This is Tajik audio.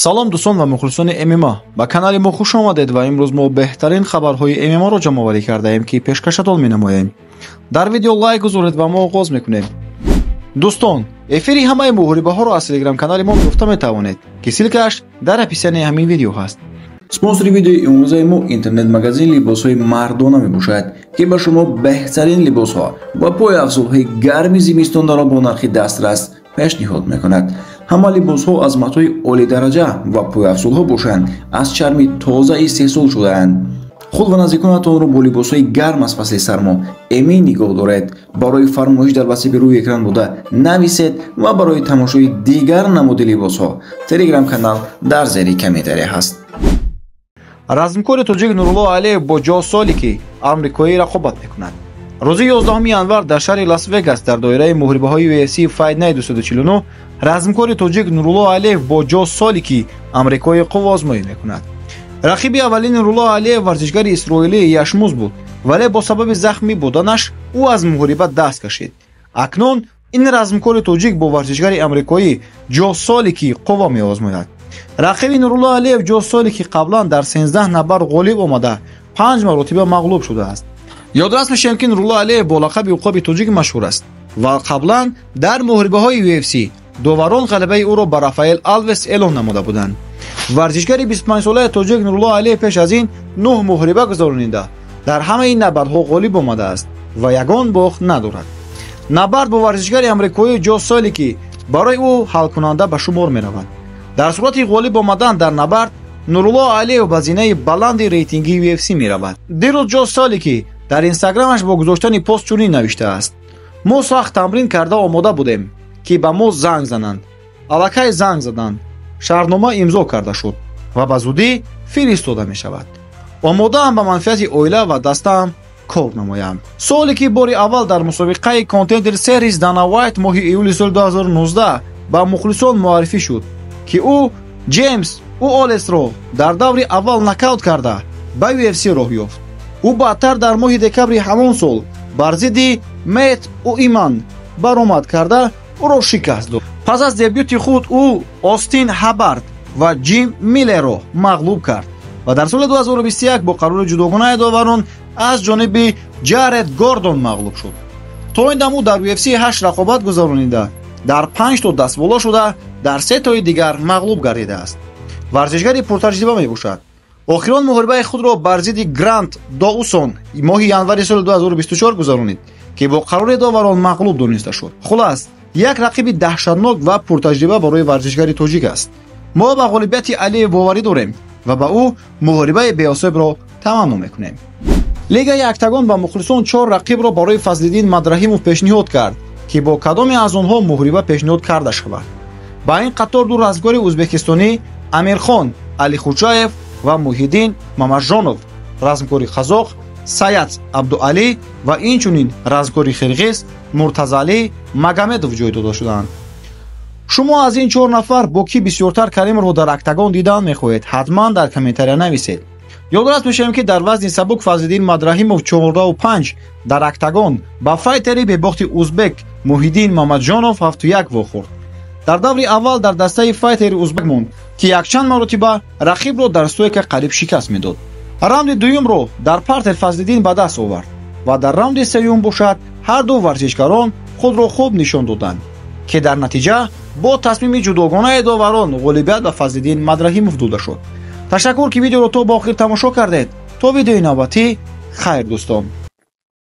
Салом дӯстон ва мухлисони ММА. Ба канали мо хуш омадед ва имрӯз мо беҳтарин хабарҳои ММА-ро ҷамъоварӣ кардаем, ки пешкашатон менамоем. Дар видео лайк гузоред ва мо оғоз мекунем. Дӯстон, эфири ҳамаи муҳорибаҳоро аз телеграм-канали мо ёфта метавонед, ки ссылка аш дар описании ҳамин видео ҳаст. Спонсори видеои имрӯзаи мо интернет-магазин либосҳои мардона мебошад, ки ба шумо беҳтарин либосҳо ва пойафзолҳои гарми зимистонаро бо нархи дастрас пешниҳод мекунад. Ҳама либосҳо аз матои олидараҷа ва пойафзолҳо бошанд, аз чарми тоза истеҳсол шудаанд. Худ ва наздиконатонро бо либосҳои гарм аз фасли сармо эмин нигоҳ доред. Барои фармоиш дар васифи рӯи экран буда нависед ва барои тамошои дигар намуди либосҳо телеграм-канал дар зери комментария ҳаст. Размкори тоҷик Нурулло Алиев бо Ҷо Солики амрикоӣ рақобат мекунад. Рӯзи 11 январ дар шаҳри Лас-Вегас дар доираи муҳорибаҳои UFC Fight Night 249 размкори тоҷик Нурулло Алиев бо Ҷо Солики амрикоӣ қувваозмоӣ мекунад. Рақиби аввалини Нурулло Алиев варзишгари исроилии Яшмуз буд, вале бо сабаби захмӣ буданаш ӯ аз муҳориба даст кашид. Акнун ин размкори тоҷик бо варзишгари амрикоӣ Ҷо Солики қувва меозмояд. Рақиби Нурулло Алиев Ҷо Солики қаблан дар 13 набард ғолиб омада, 5 маротиба мағлуб шудааст. Ёдрас мешавем, ки Нурулло Алиев бо лақаби уқоби тоҷик машҳур аст ва қаблан дар муҳорибаҳои UFC доварон ғалабаи ӯро ба Рафаэл Алвес эълон намуда буданд. Варзишгари 25-солаи тоҷик Нурулло Алиев пеш аз ин 9 муҳориба гузаронида, дар ҳамаи набардҳо ғолиб омадааст ва ягон бохт надорад. Набард бо варзишгари амрикоӣ Ҷо Солики барои ӯ ҳалкунанда ба шумор меравад. Дар сурати ғолиб омадан дар набард Нурулло Алиев ба зинаи баланди рейтингии UFC меравад. Дирӯз Ҷо Солики дар инстаграмаш бо гузоштани пост чунин навиштааст: мо сахт тамрин карда омода будем, ки ба мо занг зананд. Аллакай занг заданд. Шартнома имзо карда шуд ва ба зудӣ фиристода мешавад. Омодаам ба манфиати оила ва дастаам кор намоям. Солики бори аввал дар мусобиқаи Contender Series Дана Уайт моҳи июли соли 2019 ба мухлисон муаррифӣ шуд, ки ӯ Ҷеймс Уоллесро дар даври аввал нокаут карда ба UFC роҳ ёфт. Ӯ баъдтар дар моҳи декабри ҳамон сол бар зидди Мэтт Уиман баромад карда ӯро шикаст дод. Пас аз дебюти худ ӯ Остин Ҳаббард ва Ҷим Миллерро мағлуб кард ва дар соли 2021 бо қарори ҷудогонаи доварон аз ҷониби Ҷаред Гордон мағлуб шуд. То ин дам ӯ дар UFC 8 рақобат гузаронида, дар 5 то дастболо шуда, дар 3 тои дигар мағлуб гардидааст. Варзишгари пуртаҷриба мебошад. Охирон муҳорибаи худро бар зидди Грант Доусон моҳи январи соли 2024 гузаронид, ки бо қарори доварон мағлуб дониста шуд. Хулас, як рақиби даҳшатнок ва пуртаҷриба барои варзишгари тоҷик аст. Мо ба ғолибияти Алиев боварӣ дорем ва ба ӯ муҳорибаи беосебро таманно мекунем. Лигаи Октагон ба мухлисон 4 рақибро барои Фазлиддин Мадраҳимов пешниҳод кард, ки бо кадоме аз онҳо муҳориба пешниҳод карда шавад. Ба ин қатор ду размкори ӯзбекистонӣ Амирхон Алихуҷаев ва Муҳиддин Мамаҷонов, размкори қазоқ Саят Абдуалӣ ва инчунин размкори қирғиз Муртазалӣ Магомедов ҷой дода шуданд. Шумо аз ин 4 нафар бо кӣ бисёртар Каримовро дар Октагон дидан мехоҳед? Ҳатман дар комментария нависед. Ёдрас мешавем, ки дар вазни сабук Фазлиддин Мадраҳимов 14-5 дар Октагон ба файтери бебохти узбек Муҳиддин Мамаҷонов 7-1 вохӯрд. Дар даври аввал дар дастаи файтери узбек монд, ки якчанд маротиба рақибро дар стойка қариб шикаст медод. Раунди дуюмро дар партер Фазлиддин ба даст овард ва дар раунди сеюм бошад ҳар ду варзишгарон худро хуб нишон доданд, ки дар натиҷа бо тасмими ҷудогонаи доварон ғолибият ба Фазлиддин Мадраҳимов дода шуд. Ташаккур, ки видеоро то ба охир тамошо кардед. То видеои навбатӣ хайр, дӯстон.